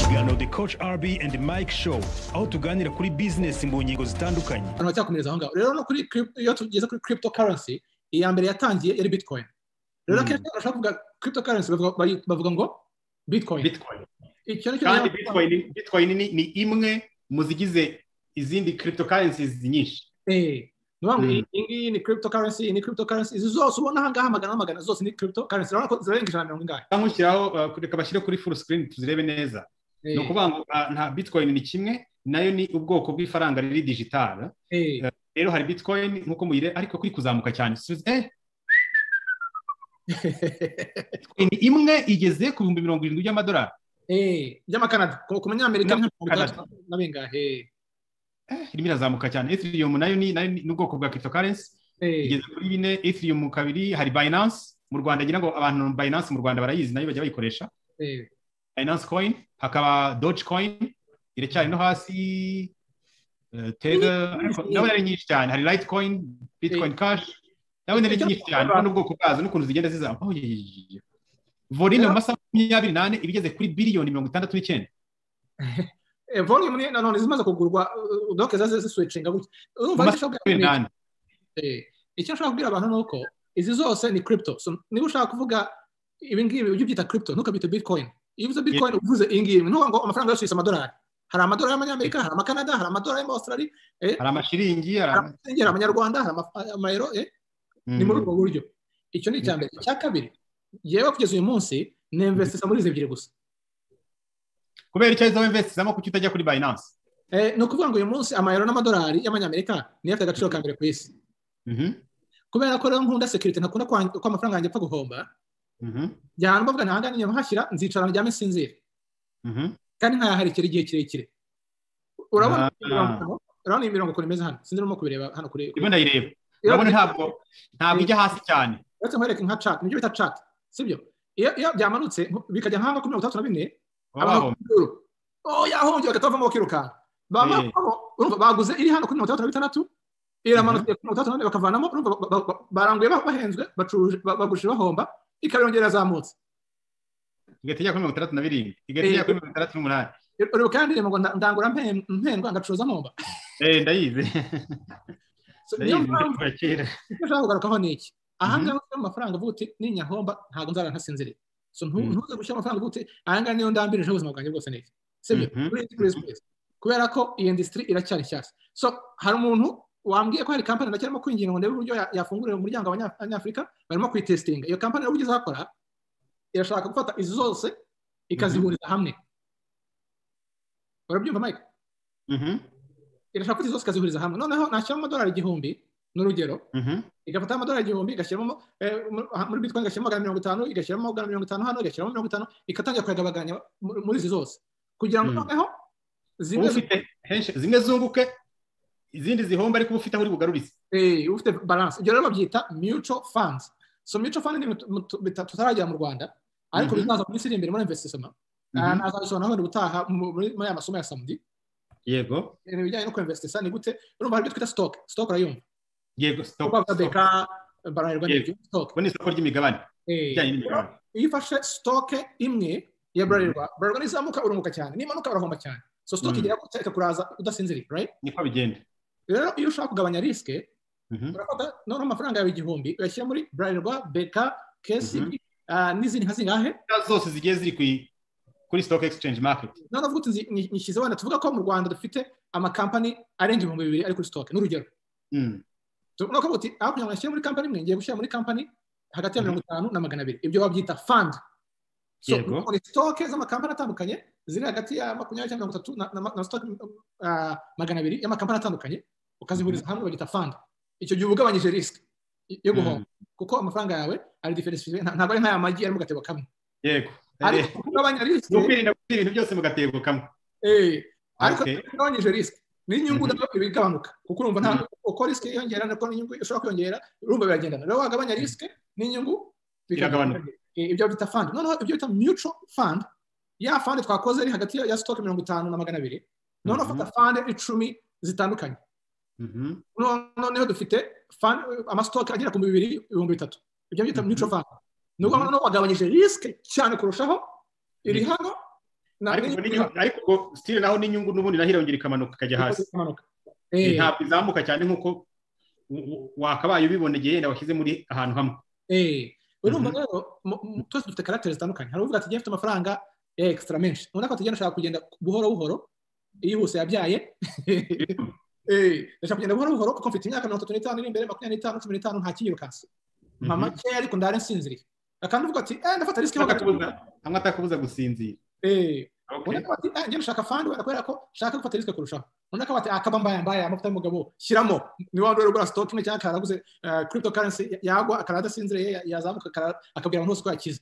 Ikiganiro The Coach RB and Mike Show, aho tuganira kuri business mu ngingo zitandukanye. Abantu bacyakomereza aho ngaho. Rero no kuri iyo tugeze kuri cryptocurrency, iya mbere yatangiye yari Bitcoin. Rero akenshi bashaka kuvuga cryptocurrency, bavuga ngo Bitcoin. Bitcoin. Icyo nicyo. Kandi Bitcoin ni imwe mu zigize izindi cryptocurrencies nyinshi. Ni ukuvuga ngo iyi ngiyi ni cryptocurrency, iyi ni cryptocurrency. Izi zose ubona aha ngaha, magana n'amagana, zose ni cryptocurrency. Urabona ko zirarenga 150 ingahe. Cyangwa ushyiraho, reka bashyire kuri full screen tuzirebe neza. Ni ukuvuga ngo nta Bitcoin ni kimwe, nayo ni ubwoko bw'ifaranga riri digital. Rero hari Bitcoin nkuko muyire, ariko kuri kuzamuka cyane. Bitcoin imwe igeze ku 70,000 by'amadolari. By'amakanada, ku manyamerika nka 60 na bingahe. Irimo irazamuka cyane. Ethereum nayo ni ubwoko bwa cryptocurrency. Igeze kuri 4, Ethereum 2. Hari Binance mu Rwanda, ngira ngo abantu Binance mu Rwanda barayizi, nayo bajya bayikoresha. Binance Coin, hakaba Dogecoin iracyari no hasi, Tether, ariko ndabona ari nyinshi cyane. Hari Litecoin, Bitcoin Cash, ndabona ari nyinshi cyane. Urabona ubwoko bwazo n'ukuntu zigenda zizamuka. Oh, ye, ye, ye, ye. Volume mu masaha 24 iba igeze kuri biliyoni 69. Volume ni nanone zimaze kugurwa, donc zaze ziswitchinga gutya. Urumva Mu icyo masaha nshaka kubwira 24. Icyo nshaka kubwira abantu ni uko izi zose ni crypto. So niba ushaka kuvuga ibi ngibi, ujye ubyita crypto, ntukabyite Bitcoin. Iyo uvuze Bitcoin, uvuze iyi ngiyi. Ntuvuga ngo amafaranga yose yise amadolari. Hari amadolari y'amanyamerika, hari amakanada, hari amadolari y'ama-Australia, hari amashiringi, hari hari amashiringi, hari amanyarwanda, hari amayero, ni muri ubwo buryo. Icyo ni icya mbere. Icya kabiri, yewe kugeza uyu munsi ninvestisa muri izi ebyiri gusa. Kubera icyo izo investisamo, kuki utajya kuri Binance? Ni ukuvuga ngo uyu munsi amayero n'amadolari y'amanyamerika niyo afite agaciro ka mbere ku isi. Kubera ko rero nkunda security, ntakunda ko amafaranga yanjye apfa guhomba, njyana mbavuga nta hangana nkashyira, nzicara ndyame nsinzire, kandi nkayaharikira igihe kirekire. Urabona urabona iyi mirongo ukuntu imeze hano? Sinzi urimo kubireba hano kuri Ndimo ndayireba. Urabona ntabwo ijya hasi cyane. Uretse nkwereke nka chart, nibyo bita chart, sibyo? Iyo byamanutse bikajya nk'aho kuri 64, Baba bahombye. Oh, yahombye, bagahita bavamo bakirukanka. Bamara kuvamo, urumva baguze iri hano kuri 66, iramanutse kuri 64, bakavanamo. Urumva baranguye bahenzwe, bacuruje, bagurishije bahomba, ikabirongera yazamutse. Igahita ijya kuri 67, igahita ijya kuri 68. Uribuka ya ndirimbo ngo ndangura mpendwa, ngacuruza mpomba? Ndayizi. So, niyo Ndayizi mpamvu kuva kera. Icyo nshaka kugarukaho ni iki: aha ngaha ushyira amafaranga uvuga uti ninyahomba ntabwo nzara ntasinziriye. So ntuze gushyira amafaranga uvuga uti aya ngaya niyo ndambirije ubuzima bwanjye bwose ni iki, sibyo? Please, please, please. Kubera ko iyi industry iracyari nshyashya. So hari umuntu wambwiye ko hari company, ndacyarimo kwinginga ngo ndebe uburyo yafungurira umuryango abanyafurika, barimo kuyitestinga. Iyo company rero uburyo izakora, irashaka gufata izi zose ikazihuriza hamwe. Urabyumva, Mike? Irashaka gufata izi zose ikazihuriza hamwe, noneho nashyiramo amadolari 1000, ni urugero, igafata amadolari 1000 igashyiramo muri Bitcoin, igashyiramo 150, igashyiramo 150 hano, igashyiramo 50, igatangira kuyagabaganya muri izi zose kugira ngo noneho zimwe Uba ufite henshi, zimwe zunguke izindi zihomba, ariko uba ufite aho uri bugarurize. Ufite balance. Ibyo rero babyita mutual funds. So mutual fund ni ibintu tutaragera mu Rwanda, ariko bizaza mu minsi iri imbere muri investissement. Nazabisobanura wenda ubutaha muri aya masomo ya samedi. Ibintu bijyanye no kuinvestisa ni gute. Urumva hari ibyo twita stock. Stock urayumva? Yego, stock. Kuko Stock. BK, Bralirwa, n'ibyo stock. Ubwo ni isoko ry'imigabane, ijyanye n'imigabane. Iyo ufashe stock imwe ya Bralirwa, Bralirwa nizamuka urunguka cyane, nimanuka urahomba cyane. So stock igira gutya ikakuraza udasinziriye, right? Niko bigenda. Rero iyo ushaka kugabanya risk, urafata noneho amafaranga yawe 1000 uyashyira muri Bralirwa, BK, KCB, n'izindi nka zingahe. Zose zigiye ziri kuri stock exchange market. Noneho uvuga uti nyishyize, wenda tuvuga ko mu Rwanda dufite amakampani arenga 2000 ari kuri stock, n'urugero. Noneho ukavuga uti aho kugira ngo nshyire muri kampani imwe, ngiye gushyira muri kampani hagati ya 50 na 200. Ibyo babyita fund. So ni stock z'amakampani atandukanye ziri hagati ya 20 cyangwa 30 na stock 200 y'amakampani atandukanye, ukazihuriza hamwe, bagita fund. Icyo gihe uba ugabanyije risk yo guhomba, kuko amafaranga yawe ari diversifié, ntabwo ari nk'aya magi ari mu gatebo kamwe. Ariko kugabanya risk Ni ukwirinda gushyira ibintu byose mu gatebo kamwe. Ariko ugabanyije risk n'inyungu nayo iba igabanuka, kuko urumva nta uko risk yiyongera niko n'inyungu ishobora kwiyongera. Urumva biragendana. Rero wagabanya risk n'inyungu Iragabanuka. Ibyo bita fund. Noneho ibyo bita mutual fund, ya fund twakoze iri hagati ya stock 50 na 200, noneho fata fund 10 zitandukanye. Noneho dufite fund, amastock agera ku 2000, 3000. Ibyo bita mutual fund. Ni ukuvuga ngo noneho wagabanyije risk cyane kurushaho. Iri hano. Ariko ubwo still naho n'inyungu n'ubundi naho irongera ikamanuka ikajya hasi, ntabwo izamuka cyane nk'uko wakabaye ubibona igihe yenda washyize muri ahantu hamwe. Urumva rero, twese dufite caractère zitandukanye. Hari uvuga ati: "Ngiye mfite amafaranga extra menshi", undi akaba ati: "Ndashaka kugenda buhoro buhoro, iyihuse yabyaye, ndashaka kugenda buhoro buhoro kuko mfite imyaka 35 iri imbere, 25, 15, nta kinyirukansa, mpa makeya ariko ndare nsinziriye." Akandi uvuga ati: "Ndafata risk." Hamwe atakubuza gusinzira. Undi akaba ati: "Njye ndashaka fund wenda kubera ko nshaka gufata risk kurushaho." Undi akaba ati: "Akaba mbaye mbaye amavuta y'umugabo, shyiramo." Niba wandi ugura stock imwe cyangwa akaraguze cryptocurrency, yagwa akara adasinziriye, yazamuka akabwira abantu bose ko yakize.